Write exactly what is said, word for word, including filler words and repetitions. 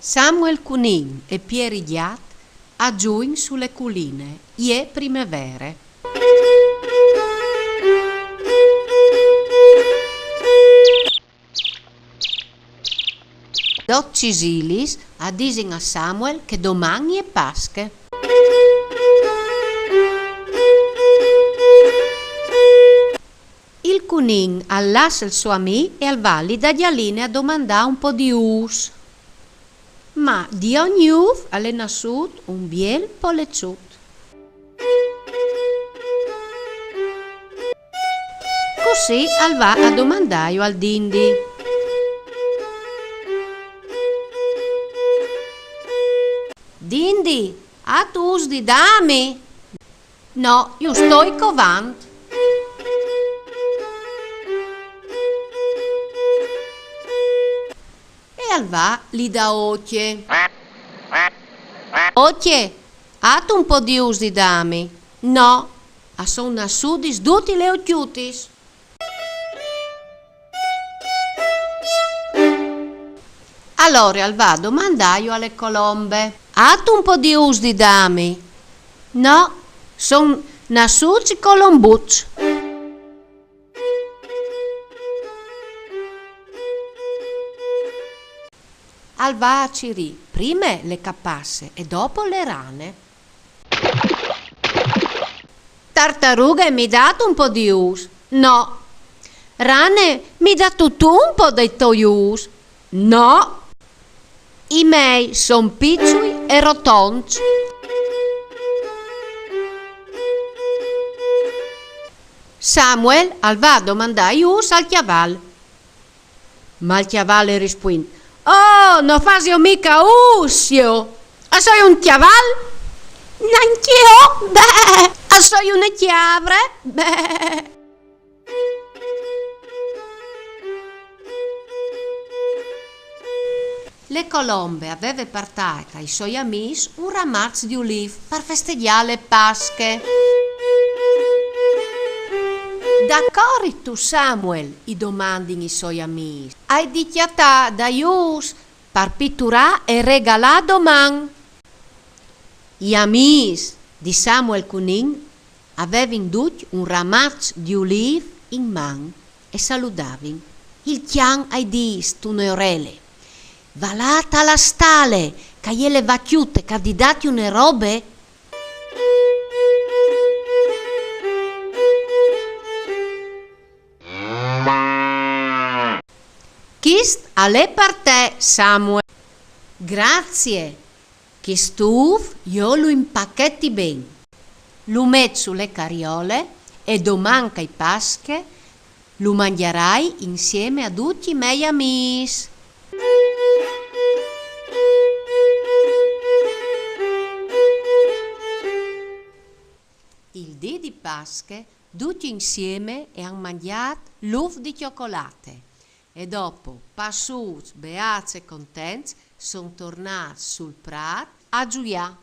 Samuel Cunin e Pieri Gjat a zuin su le culine, je primevere. Dot cisilis a disin a Samuel che doman je Pasche. Il cunin al lassa il so amì e al va li da Gjaline a domandâ un pò di ûfs. Ma di ogni ûf al è nassût un biel poleçut. Cussì al va a domandâju al dindi. Dindi, âstu ûfs di dâmi? No, ju stoi covant. E al va li da Ocje. Ocje, âstu un pò di ûfs di dâmi? No, a son nassudis dutis le ocjutis. Alore al va a domandâju a le colombe. Âstu un pò di ûfs di dâmi? No, son nassûts i colombuts. Al va a cirî prime le capasse e dopo le rane. Tartarughe, mi dâstu un pò di ûfs? No. Rane, mi dâstu tu un pò dai toi ûfs? No. I mei son piçui e rotonts. Samuel al va a domandâ i ûfs al cjaval. Ma il cjaval al rispuint: Oh, no fasio mighe ûfs jo! A soi un cjaval? Nancje jo! Beh! A soi une cjavre! Beh! Le colombe e veve partât ai soi amîs un ramaç di ulîf par festegjâ le Pasche. Da cò ristu, Samuel? I domandin i soi amîs. Ai di cjatâ dai ûfs par piturâ e regalâ doman. I amîs di Samuel Cunin a vevin ducj un ramaç di ulîf in man e saludavin. Il cjan al dîs tune orele: Valât a la stale, che a je le vacjute che a à di dâti une robe. Chist al è par te, Samuel. Grazie. Chist ûf jo lu impacheti ben, lu met su le cariole e doman che a è Pasche lu mangjarai insieme a ducj i miei amîs. Il dì di Pasche ducj insieme a àn mangjât l'ûf di cjocolate e dopo, passûts, beâts e contents, son tornâts sul prât a zuiâ.